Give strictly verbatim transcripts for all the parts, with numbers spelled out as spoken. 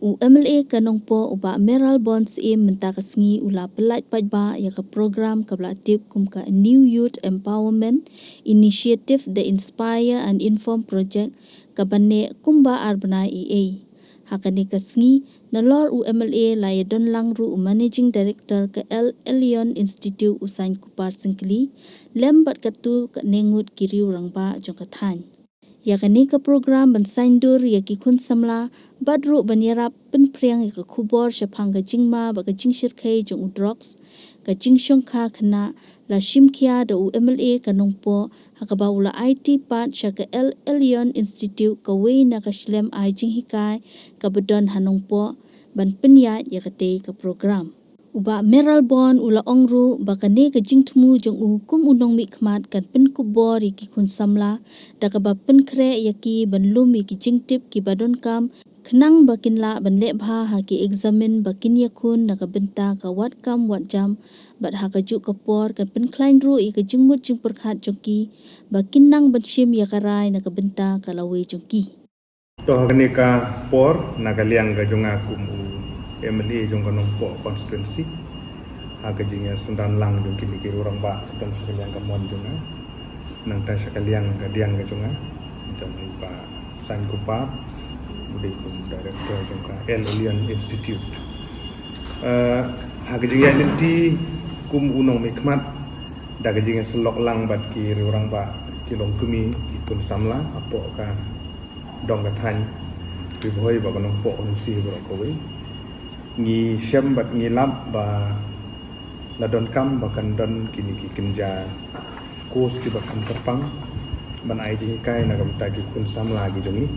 U M L A ka Nongpoh u Bah Mayralborn Syiem mynta ka sngi u la pyllait paidbah ïa ka program kaba la tip kum ka New Youth Empowerment Initiative The Inspire and Inform Project kaba neh kumba ar bnai ei ei. Ha kane ka sngi, nalor u M L A la ïadon lang ruh u Managing Director ka El Elyon Institute u Sainkupar Syngkli, lem bad katto katne ngut ki riew rangbah jong ka thaiñ. Ïa kane ka program ban saiñdur ïa ki khun samla, bad ruh ban ïarap pynphriang ïa ka khubor shaphang ka jingma bad ka jingshyrkhei jong u drugs, ka jingshongkha khynnah, la shim khia da u M L A ka Nongpoh, ha kaba u la aiti pat sha ka El Elyon Institute, kawei na ka shlem ai jinghikai kaba don ha Nongpoh, ban pynïaid ïa katei ka program. U Bah Mayralborn u la ong ruh ba kane ka jingthmu jong u kum u nongmihkhmat kan pynkup bor ïa ki khun samla, da kaba pynkhreh ïa ki ban lum ïa ki jingtip kiba donkam, khnang ba kin lah ban leh bha ha ki eksamin ba kin ïakhun na ka bynta ka wad kam wad jam, bad ha kajuh ka por kan pynkhlaiñ ruh ïa ka jingmut jingpyrkhat jong ki, ba kin nang ban shim ïa ka rai na ka bynta ka lawei jong ki. To ha kane ka por, na ka liang ka jong nga kum u M L A jong ka Nongpoh constituency, ha ka jingïasynran lang jong kine ki riew rangbah, ka don sha ka liang ka mon jong nga, nangta sha ka liang ka diang ka jong nga, jong u Bah Sainkupar, u dei kum director jong ka El Elyon Institute. Eh, ha ka jingïaid lynti kum u nongmihkhmat, da ka jingïasyllok lang bad ki riew rangbah, ki longkmie, ki khun samla hapoh ka dong ka thaiñ Ri Bhoi bad ka Nongpoh Constituency baroh kawei, ngi shem bad ngi lap ba la donkam ba kan don kine ki kynja course kiba kham kyrpang ban ai jinghikai na ka bynta ki khun samla ki jong ngi,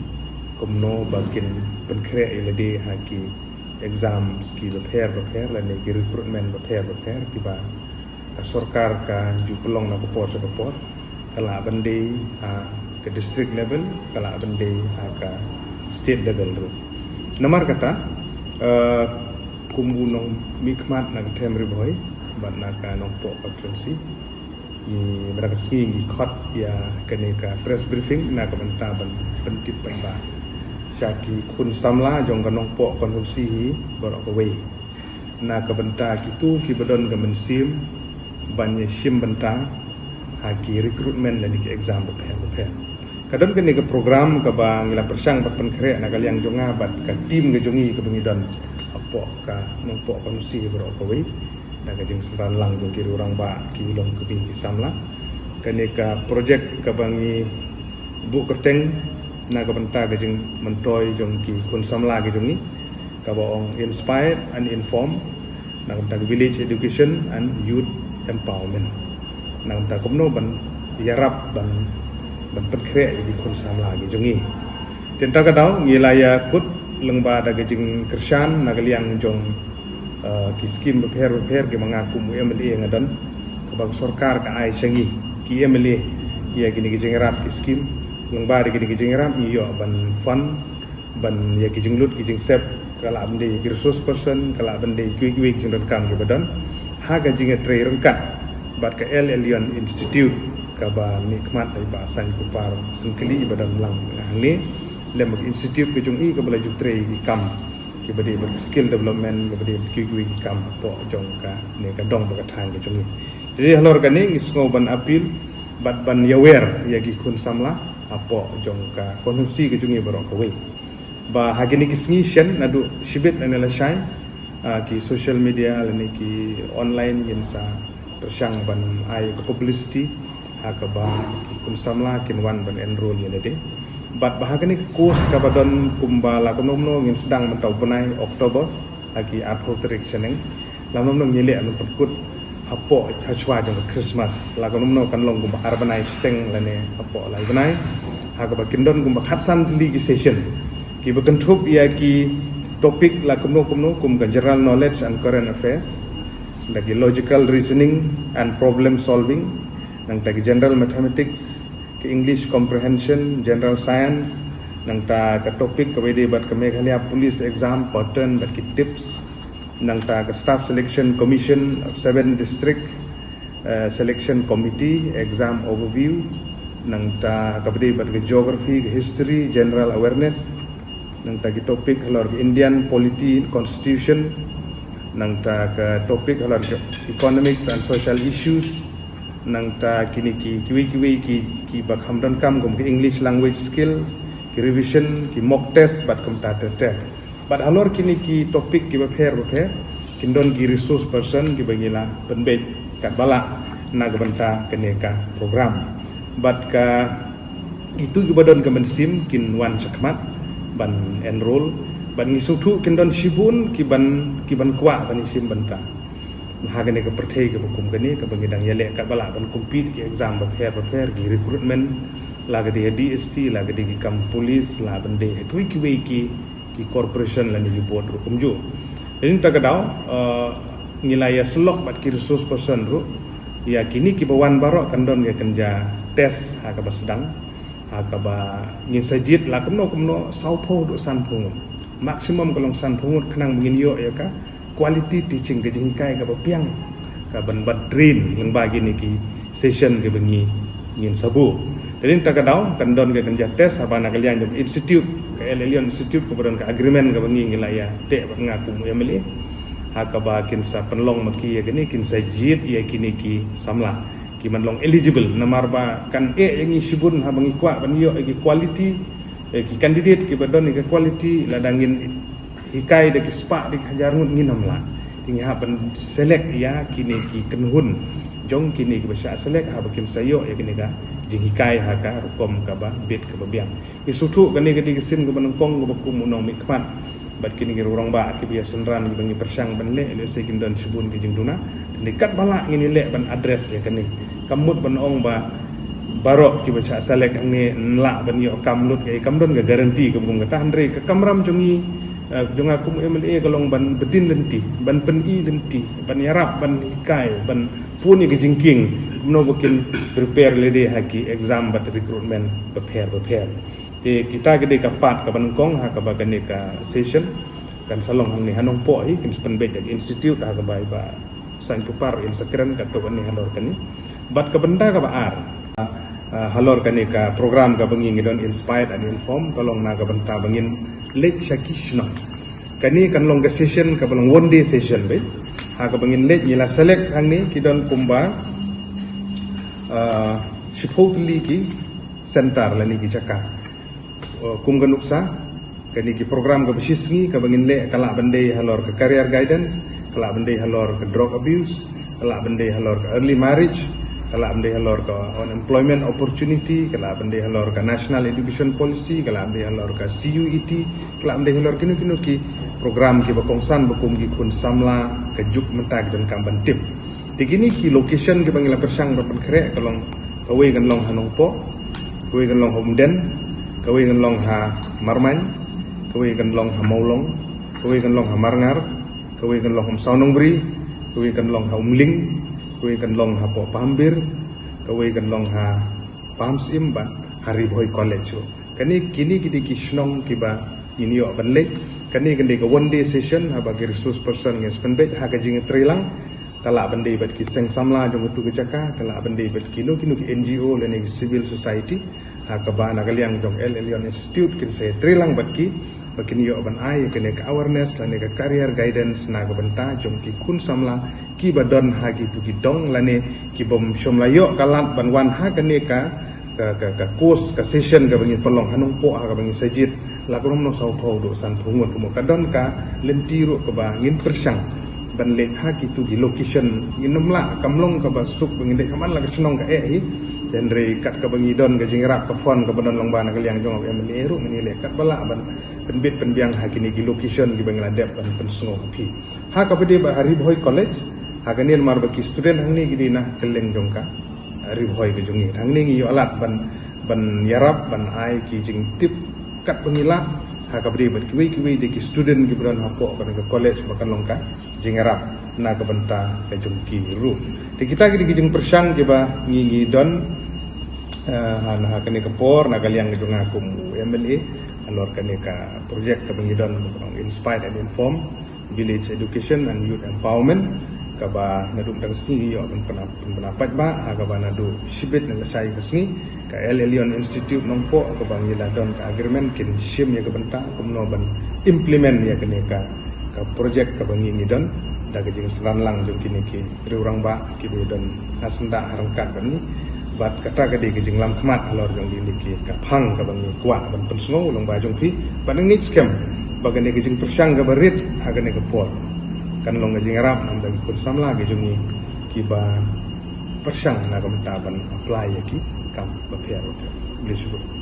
kumno ba kin pynkhreh ïa lade ha ki exams kiba pher ba pher lane ki recruitment ba pher ba pher kiba ka sorkar ka ju pynlong na ka por sha ka por, ka lah ban dei ha ka district level, ka lah ban dei ha ka state level ruh. Namar kata, eh, kum u nongmihkhmat na ka them Ri Bhoi bad na ka Nongpoh constituency, ngi mynta ka sngi ngi khot ïa kane ka press briefing na ka bynta ban pyntip paidbah sha ki khun samla jong ka Nongpoh constituency hi baroh kawei, na ka bynta kito kiba don ka mynsiem ban ïashim bynta ha ki recruitment lane ki exam bapher bapher. Ka don kane ka program kaba ngi la pyrshang ban pynkhreh na ka liang jong nga bad ka team ka jong ngi kaba ngi don hapoh ka Nongpoh constituency baroh kawei, na ka jingsynran lang jong ki riew rangbah, ki longkmie, ki samla. Kane ka project kaba ngi buh kyrteng na ka bynta ka jingmyntoi jong ki khun samla ki jong ngi, kaba ong Inspired and Informed, na ka bynta ka Village Education and Youth Empowerment, na ka bynta kumno ban ïarap ban, ban pynkhreh ïa ki khun samla ki jong ngi. Te mynta ka daw ngi la ïakut lyngba da ka jingkyrshan na ka liang jong, eh, ki skim bapher bapher kiba nga kum u M L A nga don, kaba ka sorkar ka ai sha ngi ki M L A ïa kine ki jingïarap ki skim. Lyngba da kine ki jingïarap ngi ïoh ban fund ban ïa ki jinglut ki jingsep, ka lah ban dei ki resource person, ka lah ban dei kiwei kiwei ki jingdonkam kiba don. Ha ka jingïatrei ryngkat bad ka El Elyon Institute kaba mihkhmat da i Bah Sainkupar Syngkli ba don lang hangne, lem bad ka institute ka jong i kaba la ju trei ki kam kiba dei bad skill development, kaba dei bad kiwei kiwei ki kam hapoh jong kane ka dong bad ka thaiñ ka jong i. Te dei halor kane ngi sngew ban appeal bad ban ïawer ïa ki khun samla hapoh jong ka constituency ka jong i baroh kawei, ba ha kine ki sngi shen naduh shibit lane lashai, ah, ki social media lane ki online ngin sa pyrshang ban ai ka publicity ha kaba ki khun samla kin wan ban enroll ïa lade. Bad ba ha kane ka course kaba don kumba la kumno kumno ngin sdang mynta u bnai October ha ki arphew tarik shaneng. La kumno kumno ngi leh ban pynkut hapoh hashwa jong ka Christmas. La kumno kumno kan long kumba ar bnai shiteng lane hapoh lai bnai, ha kaba kin don kumba khatsan tylli ki session kiba kynthup ïa ki topic la kumno kumno kum ka general knowledge and current affairs, da ki logical reasoning and problem solving, nangta ki general mathematics, ki English comprehension, general science, nangta ka topic kaba ïadei bad ka Meghalaya Police Exam pattern bad ki tips, nangta ka Staff Selection Commission of seven District, eh, Selection Committee exam overview, nangta kaba ïadei bad ka geography, ka history, general awareness, Nangta ki topic halor ka Indian Polity Constitution, nangta ka topic halor ka economics and social issues, nangta kine ki kiwei kiwei ki ki ba kham donkam kum ki English language skills, ki revision, ki mock test bad kumta ter ter. Bad halor kine ki topic ki bapher bapher kin don ki resource person ki ba ngi la pynbeit kat ba lah na ka bynta kane ka program. Bad ka itu ki ba don ka mynsiem kin wan shakhmat ban enroll. Bad ngi sngewthuh kin don shibun ki ban ki ban kwah ban ïashim bynta ha kane ka pyrthei ka ba kum kane ka ba ngi dang ïaleh kat ba lah ban compete ki exam bapher bapher, ki recruitment, la ka dei ha D S C, la ka dei ki kam police, la ban dei ha kiwei kiwei ki ki corporation lane ki board ruh kumjuh. Te nangta ka daw, eh, ngi la ïa sylok bad ki resource person ruh ïa kine ki ba wan baroh kan don ka kynja test ha ka ba sdang, ha ka ba ngin sa jied la kumno kumno sawphew haduh sanphew ngut. Maximum ka long sanphew ngut khnang ba ngin ïoh ïa ka quality teaching, ka jinghikai ka ba biang, ka ban ban train lyngba kine ki session ki ba ngi ngin sa buh. Te nangta ka daw kan don ka kynja test haba na ka liang jong institute, ka El Elyon Institute ka ba don ka agreement ka ba ngi ngi la ïa teh bad nga kum M L A, ha ka ba kin sa pynlong ma ki ïa kine, kin sa jied ïa kine ki samla ki ban long eligible, namar ba kan eh ïa ngi shibun haba ngi kwah ban ïoh ïa ki quality, eh, ki candidate ki ba don ïa ka quality, lada ngin hikai da ki spah da ki hajar ngut ngin ym lah. Te ngi hap ban select ïa kine ki kynhun jong kine ki ba shah select haba kin sa ïoh ïa kine ka jinghikai ha ka rukom ka ba bit ka ba biang. Ngi sngewthuh kane ka dei ka sien ka ba nyngkong ka ba kum u nongmihkhmat. Bad kine ki rangbah ki ba ïa synran ki ba ngi pyrshang ban leh, lehse kin don shibun ki jingduna. Te ngi kat ba lah ngin ïa leh ban address ïa kane. Kam mut ban ong ba baroh ki ba shah select hangne yn lah ban ïoh kam lut, ka kam don ka guarantee ka ba kum kata, hynrei ka kamram jong ngi, eh, jong nga kum M L A ka long ban btin lynti, ban pyni lynti, ban ïarap, ban hikai, ban pun ïa ka jingkieng kumno ba kin prepare lade ha ki exam bad recruitment bapher bapher. Te kita ki dei ka part ka ba nyngkong ha ka ba kane ka session kan sa long hangne ha Nongpoh hi, kin sa pynbeit ïa ka institute ha ka ba i ba Sain Kupar in sa kren katto katne halor kane. Bad ka bynta ka ba ar, ah, halor kane ka program ka ba ngi ngi don Inspired and Informed, ka long na ka bynta ba ngin leit sha ki shnong. Kane kan long ka session ka ba long one day session beit. Ha ka ba ngin leit ngi la select hangne ki don kumba, ah, shiphew tylli ki center lane ki jaka. Uh, kum ka nuksa, kane ki program ka ba shisngi ka ba ngin leh ka lah ban dei halor ka career guidance, ka lah ban dei halor ka drug abuse, ka lah ban dei halor ka early marriage, ka lah ban dei halor ka unemployment opportunity, ka lah ban dei halor ka national education policy, ka lah ban dei halor ka C U E T, ka lah ban dei halor kino kino ki program ki ba kongsan ba kum ki khun samla ka juk mynta ki donkam ban tip. Te kine ki location ki ba ngi la pyrshang ban pynkhreh ka long, kawei kan long ha Nongpoh, kawei kan long ha Umden, kawei kan long ha Marmain, kawei kan long ha Mawlong, kawei kan long ha Marngar, kawei kan long ha Umsawnongbri, kawei kan long ha Umling, kawei kan long hapoh Pahambir, kawei kan long ha Pahamsyiem bad ha Ri Bhoi College ruh. Kane kine ki dei ki shnong ki ba ngin ïoh ban leit. Kane kan dei ka one day session ha ba ki resource person ngin sa pynbeit ha ka jingïatreilang. Ka lah ban dei bad ki seng samla jong katu ka jaka, ka lah ban dei bad kino kino ki N G O lane ki civil society, ha ka ba na ka liang jong El Elyon Institute kin sa ïatreilang bad ki ba kin ïoh ban ai kane ka awareness lane ka career guidance na ka bynta jong ki khun samla ki ba don ha kitu ki dong lane ki bym shym la ïoh ka lad ban wan ha kane ka, ka, ka, ka course, ka session ka ba ngin pynlong ha Nongpoh ha ka ba ngin sa jied la kumno sawphew haduh sanphew ngut. Kumno ka don ka lynti ruh ka ba ngin pyrshang ban leit ha kitu ki location. Ngin ym lah, kam long ka ba suk ba ngin leit ha man la ka shnong ka eh hi. Hynrei kat ka ba ngi don ka jingïarap ka fund ka ba don lyngba na ka liang jong ka M L A ruh ngin ïaleh kat ba lah ban pynbit pynbiang ha kine ki location ki ba ngi la dep ban pynsngew ha phi. Ha ka ba dei bad ha Ri Bhoi College, ha kane namar ba ki student hangne ki dei na kylleng jong ka Ri Bhoi ka jong ngi. Hangne ngi ïoh lad ban, ban ïarap ban ai ki jingtip kat ba ngi lah. Ha ka ba dei bad kiwei kiwei de ki student ki ba don hapoh kane ka college ba kan long ka jingïarap na ka bynta ka jong ki ruh. Te kita ki dei ki jingpyrshang ki ba ngi ngi don, eh, ha, ha kane ka por na ka liang ka jong nga kum u M L A halor kane ka project ka ba ngi don ba ka long Inspired and Informed, Village Education and Youth Empowerment. kaba naduh mynta ka sngi ïoh ban pynap pynbna paidbah ha kaba naduh shibit na lashai ka sngi ka El Elyon Institute Nongpoh kaba ngi la don ka agreement kin shim ïa ka bynta kumno ban implement ïa kane ka ka project kaba ngi ngi don da ka jingsynran lang jong kine ki riew rangbah kiba don ha syndah ha ryngkat bad ngi. Bad kata ka dei ka jinglam khmat halor jong kine ki ka phang kaba ngi kwah ban pynsngew long ba jong phi bad ngi skhem ba kane ka jingpyrshang kaba rit ha kane ka por kan long ka jingïarap namar ki khun samla ki jong ngi kiba pyrshang na ka bynta ban apply ïa ki kam bapher bapher. Khublei shibun.